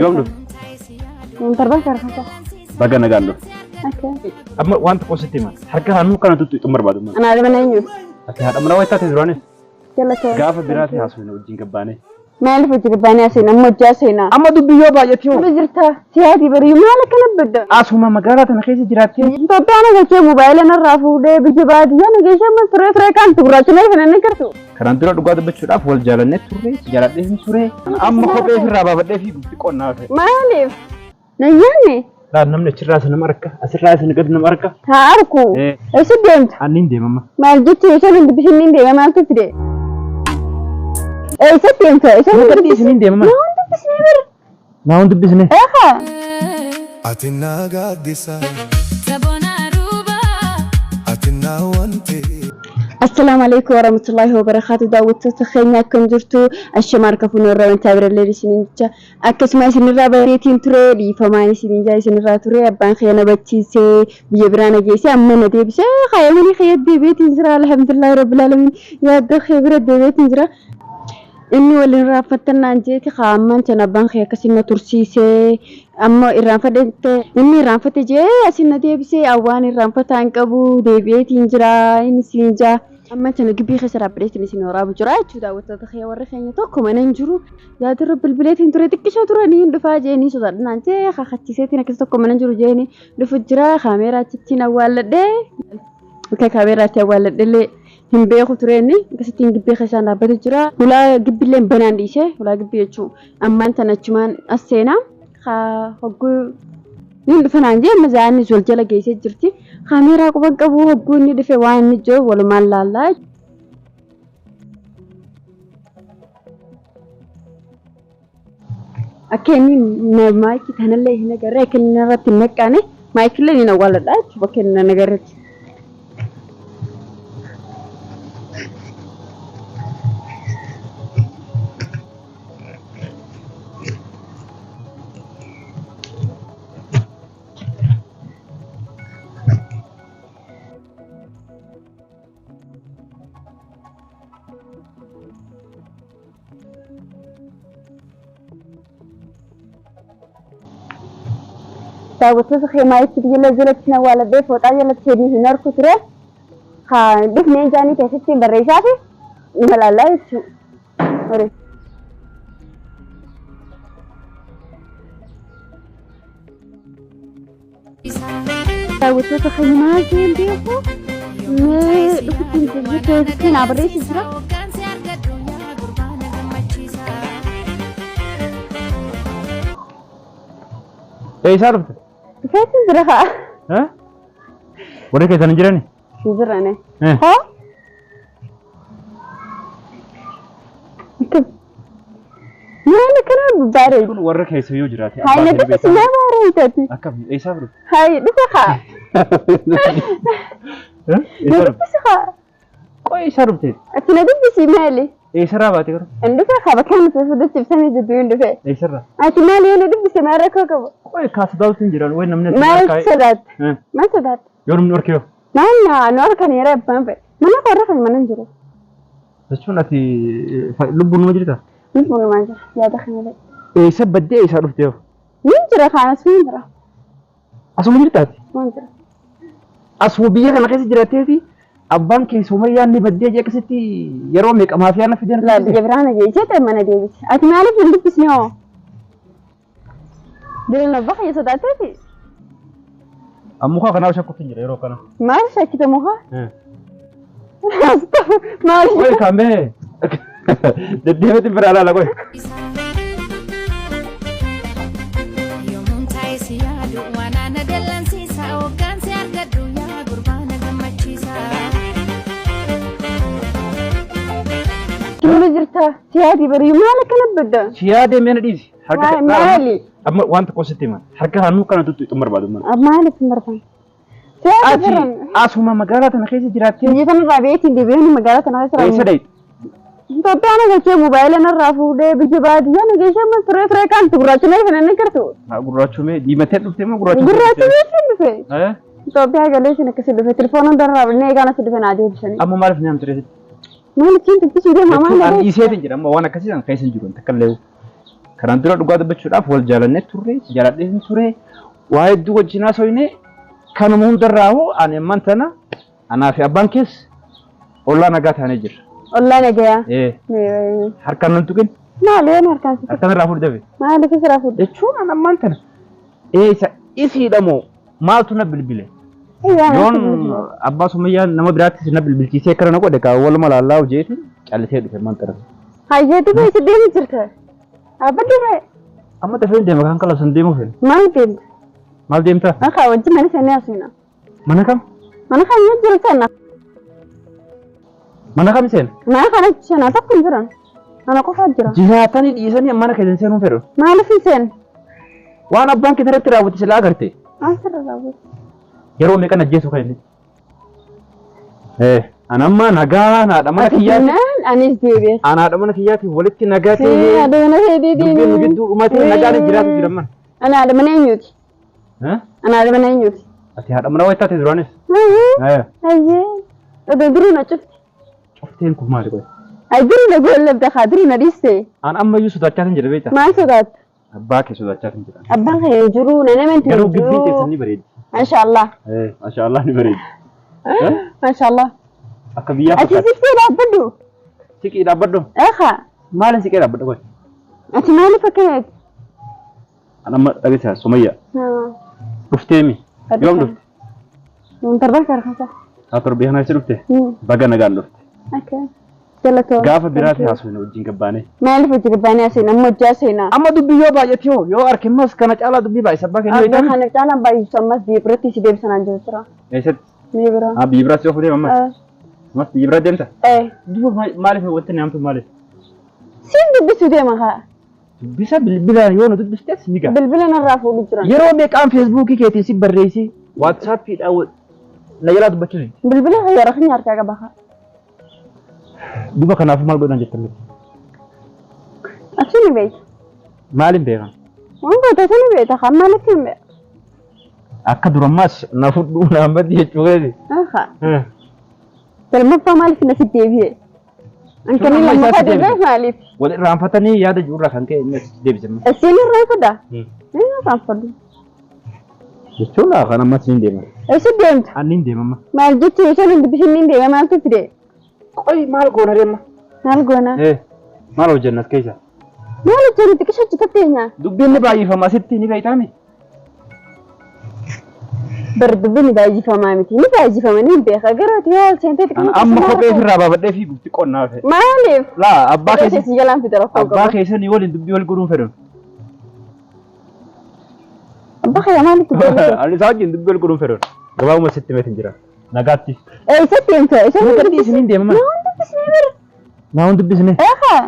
Yoom dhufte? Torban kana keessa. Baga nagaan dhufte. Okay. Amma waan tokko sitti hima. Harka haanuu kana tuttu hin barbaadu. Anaa mana eenyu? Ati haadha manaa wayii taate duraanis. Jala Gaafa biraati haasofne wajjin gabbaane. Maaliif hojii gabbaanii aseen amma hojjaa seenaa? Amma dubbii yoo baay'ate hoo. Irra jirta siyaati barii maal akkana badda? Asuma magaalaa tana keessa jiraattee. Itoophiyaan agartee mobaayila narraa fuudhee biyya baadiyyaa na geessee amma turee turee kan gurraacha malee kan inni gartu. Kanaan dura dhugaa dubbachuudhaaf wal jaalannee turre jaaladhee hin ture. Amma kophee ofirraa baafadhee fi qonnaa ta'e. Maaliif? Nayyaanne Laal namni achirraa isa nama arka asirraa isa gadi nama arka. haa arku. Eessa deemta? Anniin deemama. Maal jechuun osoo hin dubbisin hin deema maaltu fide? Eessa deemta? Osoo hin Dubbisni dubbisin hin deemama. Naa hin dubbisne bira. Naa hin dubbisne. Eegaa. Ati na gaaddisa, Sabona Aruba. ati na wanti. Assalaamu alaikum warahmatullahi wabarakatuh. Daawwattoota keenya akkam jirtu? Ashama harka fuunee irraa wanta birallee isiniin jecha. Akkasuma isinirraa bareetiin ture dhiifamaan isiniin jaa isinirraa ture abbaan kee na bachiisee biyya biraa na geessee amma na deebisee kaayamanii kee deebi'eetiin jira alhamdulillahi rabbil alamin yaaddoo kee bira deebi'eetiin jira. Inni waliin raaffattannaan jeeti kaa ammaan tan abbaan kee akkasin na tursiisee amma irraanfadhe inni irraanfate jee asin na deebisee awwaan irraanfataa hin qabu deebi'eetiin jira inni siin jaa. Amma tana gibbii keessa dhaabbateetiin isin waraabu jira jechuudha daawwattoota kee warri keenya tokko mana hin jiru yaadirra bilbileetiin ture xiqqishoo turanii hin dhufaa jeeni sodaadhanaan jee kakachiiseetiin akkas tokko mana hin jiru jeeni dhufu jira kaameeraa achittiin awwaalladhee akka kaameeraatti awwaalladhellee hin beeku tureenni akkasittiin gibbii keessaan dhaabbate jira. Hulaa gibbiillee banaan dhiise hulaa gibbii jechuun ammaan tana achumaan as seenaa hogguu inni dhufanaan jee amma zaannis wal jala geessee jirti. Kaameeraa quba qabu hogguu inni dhufe waan inni jiru walumaan laallaa. Akka inni maayikii kanallee hin agarre akka inni irratti hin naqqaane maayikillee ni awwaaladha jechuudha bakka inni hin agarretti. Daawwattoota kee maayikii biyya jalatti na awwaaladhee fooxaa jalatti hedduu hin arku ture. Haa dhufnee isaanii keessatti barreessaa fi ni ilaallaa jechuudha. Daawwattoota keenya maal ta'een beeku mee dhufutti hin jirre keessatti naa barreessi jira. Hoggansi argadhu yaa gurbaa na gammachiisa. Eessaa dhufte? Dhufeetti jira haa. Warri keessan hin jirani? Hin jirane. Hoo? Maal akkana bareedu? Kun warra keessa yoo jiraate. Hayi na dubbisi na bareedati. Akkam eessaa dhufte? Hayi dhufe haa. Na Eessaa dhufte? dubbisi haa. Qoy eessaa dhufte? Ati na dubbisi maali? Eessarraa baate garuu? Hin dhufe haa bakka inni fuudhutti ibsamee jidduu hin dhufe. Eessarraa? Ati maali yoo na dubbise maal rakkoo qabu? Qoy kaasudhaatu hin jiran wayi namni Maal sodaatte? Maal sodaatte? Yoo namni horkee Maal na nu harkan yeroo abbaan fedhe. Mana koo irra kan mana hin jiru. jechuun ati lubbuun numa jirta? Lubbuun numaa jira yaada kana malee. Eessa baddee eessaa dhufte yoo? Ni jira kaanas ni jira. Asuma jirtaati? Waan jira. Asuma biyya kana keessa jiraatteeti abbaan kee Sumayyaan ni baddee jee akkasitti yeroo meeqa maafiyaan na fideen Laa biyya biraa na geessee ta'e mana deebise. Ati maaliif hin dubbisne hoo? Jireenya abbaa kiyya sodaatteeti. Muka kanaaf shakkuutti hin jira yeroo kana. Maal shakkite muka? Maal? Qoy kaamee deddeebiitti biraa laala qoy. Yoomuun taa'ee si yaadu waan ana dallansiisa. Hoggansi argadhu yaa gurbaa na gammachiisa. Kilma jirta siyaati barii maal akkana badda? Si yaadee mee na dhiisi. Harka Maali? Amma waan tokko sitti hima. Harka haanuu kana tuttu hin barbaadu mana. Maaliif hin barbaanne? Siyaasa Ati jiran. asuma magaalaa tana keessa jiraattee Biyya kanarraa beetiin deebi'anii magaalaa tana keessa eessa dhayxe? Itoophiyaan agartee mobaayila narraa fuudhee biyya baadiyyaa na geessee amma turee turee kan gurraacha malee kan inni gartu. Gurraachumee diimatee dhuftee moo gurraacha? Gurraacha malee dhufe. Itoophiyaa galee isin akkasii dhufe telefoona hundarraa binnee eegaan asii dhufe naa deebisanii. Amma maaliif ni hamturee? Maal ittiin dubbisuu deema maal Jechuun an dhiiseetiin jira amma waan akkasii san keessa hin jiru takka illee. Kanaan dura dhugaa dubbachuudhaaf wal jaalannee turre, si jaaladhee ture. Waa hedduu wajjin haasofne kanuma hundarraa hoo ani ammaan tana anaa fi abbaan kees ollaa nagaa taanee jirra. Ollaa nagayaa. Ee harkaan nan tuqin Maali yoon harkaan si harkaan irraa fuudhi dafe. maaliif sirraa fuudhe? Jechuun an ammaan tana eessa isiidha moo maaltu na bilbile? Yoon abbaa Sumayyaa nama biraattis na bilbilchiisee akkana na godhe kaa waluma laallaa hojeeti callisee dhufe ammaan tana. Hayyee duba isa deemu jirta. Dhaabbadhu bee. Amma dafee deema kan kalasan deemuu fedhe. Maal deemta? Maal deemtaa? Akka wajjin mana seenee haasofna. Mana kam? Mana kan yoo jiru sana. Mana kam seena? Mana kana sana tokko hin jiran. Ana qofaa jira. Jiraatanii dhiisanii mana keessa seenuu fedhu. Maaliif hin seenne? Waan abbaan kee irratti raawwate silaa agarte. Maal sirra raawwate? Yeroo meeqan ajjeesu kan inni? Eh, an amma nagaa haadha mana kiyyaati. Naan anis deebi'e. An haadha mana kiyyaati walitti nagaa Si ta'ee haadha mana keetii dubbiin nu gidduu dhumatee nagaan jiraatu jira mana. Ana haadha mana eenyuti? Eh? Ana haadha mana eenyuti? Ati haadha mana wayii taate duraanis? Hayyee. Eh, Hayyee. Odoo duruu na cufti. cufteen kun maali qoy? Ay duruu na goollabda kaa duruu na dhiiste. An ammayyuu sodaachaa kan jira beektaa? Maal sodaatta? Abbaa kee sodaachaa kan jira. Abbaan kee hin jiru na nama hin Garuu gibbiin jiru. teessan ni bareeddi. Maashaallah. Eh, maashaallah ni bareeddi. Eh? Maashaallah. Akka biyyaa Ati fakkaatti. siqii dhaabbadhu. Siqii dhaabbadhu. Eekaa. Maaliin siqee dhaabbadhu qoy? Ati maaliif akkana? An amma dhageessa Sumayya. Dhufteemi. Yoom dhufte? Torban kana. Haa torbee kana keessa dhufte? Baga nagaan dhufte. Akka. Galatoon. Gaafa biraatti haasofne wajjin gabbaanee. Maaliif hojii gabbaanee haasofne amma hojii haasofna. Amma dubbii yoo baay'ate hoo yoo arge ammas kana caalaa dubbii baay'isa abbaa keenya Abbaa yoo kana caalaan baay'isu ammas biyya biratti si deebisanaan jiru jira. Eessatti? Biyya biraa. Haa biyya biraatti yoo deema ammas. Ammas biyya biraa deemta? Eh. Duuba maaliif wanti ni hamtu maaliif? Siin dubbisuu deema kaa. Dubbisa bilbilaan yoo na dubbistes ni gaha. Bilbila narraa fuudhu jiran. Yeroo meeqaan feesbuukii keetiin si barreessi waatsaappiidhaan na jalaa dubbachuu dide. Bilbila yeroo keenya harkaa qaba kaa. Duuba kanaafuu maal godhan jettan miti? Achi ni beekta. Maaliin beekan? Waan goota ni beekta kaa maaliif hin beeku? Akka durammaas na fudhuu na hammatti jechuu keeti. Haa. Lammaffaa maaliif na si deebi'e? Ankanii Amma lammaffaa isaatti deebi'e. deebi'e maaliif? Wal irraanfatanii yaada jirurraa kan ka'e inni asitti deebise. Isiin irraanfadha? Inni irraanfadhu. Jechuun kan ammas niin deema. Eessa deemta? Ani niin deema amma. Maal jechuun osoo hin dubbisin niin deema maaltu fide? Qoy maal goona deema? Maal goona? Maal hojjenna as keessa? Maal hojjennu xiqqisha hojjetatte eenyaa? Dubbiin ni baay'ifama asitti ni beektaami. Bar dubbiin ni baay'ifamaa miti. Ni baay'ifama ni beeka. Garuu ati yoo ol seentee xiqqisha Amma kophee ofirraa baafadhee fi gubti qonnaa fe'e. Maaliif? Laa abbaa Kophee keessa si jalaan fide rakkoo abbaa qaba. keessa ni waliin dubbii wal godhuun fedhan. Abbaa kee maaliif dubbii wal godhu? Ani isaa wajjin dubbii wal godhuun fedhan. Gabaabuma sitti meetin jira. Nagaatti. Eessatti deemta? Eessatti Nagatti dubbisne? isiniin deema mana. Na waan dubbisnee bira. Naa waan dubbisne. Eekaa.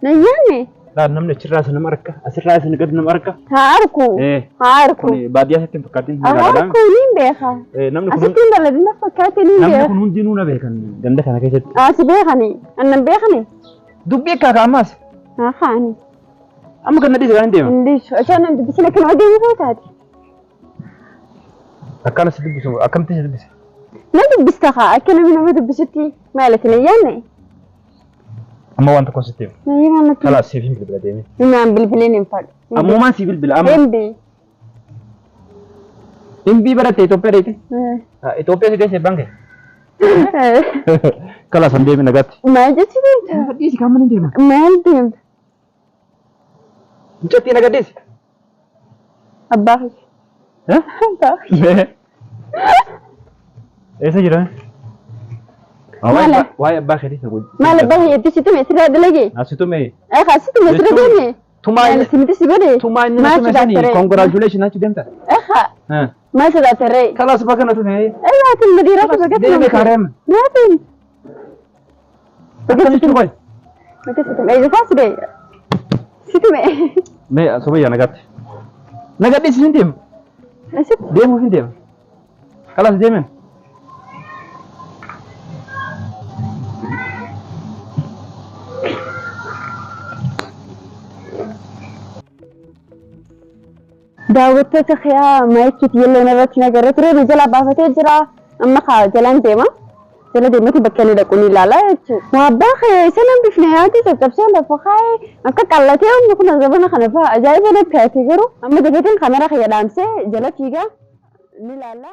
Na yaanne. Laa namni achirraa isin nama arka asirraa isin gad nama arka. Haa arku. Eh. Haa arku. Kun baadiyyaa sitti hin fakkaatin. Haa arku niin beeka. Namni kun Asitti hin dalagin fakkaate niin namni beeka. kun hundinuu na beekan ganda kana keessatti. Asi beekani. Annan beekani. Dubbii akka ammas Haa kaani. amma kan na dhiise kan hin deema. Indiishu. Osoo nan dubbisne kan odeeffoo koo taate. Akkana si dubbisu akkamitti si dubbise? Na dubbista kaa akka namni nama dubbisutti maal ati na yaanne? Amma waan tokko sitti hima. Na yaanne natti. Kalaas siif hin bilbila deemee. Naan bilbileen hin fadhu. Ammumaan si bilbila amma. Himbi. Himbii baratte Itoophiyaa deete? Itoophiyaa si geesse baanke? Kalaas an deemi nagaatti. Maal jechi deemta? Dhiisi kan mana deema. Maal deemta? Mucattii na gaddeessi. Abbaa kiyya. Abbaa kiyya. Eessa jira? Maal? Waa'ee abbaa keetii sana wajjin. Maal abbaa kiyya itti si tume sirraa dalage? Asi tume. Eegaa si tume sirra deeme? Tumaa Maal inni si miti si godhe? tumaa inni na Maal tume sanii sodaattere? congratulation achi deemta. Eegaa maal sodaattere? Kalaas bakka na tume. Eegaa ati madiiraa tu bakka Deeme kareem. Naatiin. Akkamitti qoy? Bakka si tume. Eegaa si deeme. Si tume. Mee Sumayyaa nagaatti. Nagadhiisi hin deemu. Asitti. Deemuuf hin deema. Kalaas deemen. Daawwattoota kiyaa maayikiit yelloon irratti nagarra ture nu jalaa baafatee jira. Amma kaa jalaan deema. Jala deemeeti bakka inni dhaqu ni ilaala jechuudha. Waa abbaa kee isa nan bifne yaadii caccabsee lafa kaa'ee akka qallatee humni kun zabana kana fa'a ajaa'iba natti taate garuu amma dafeetiin kameraa kiyya dhaamsee jala fiigaa ni ilaalla.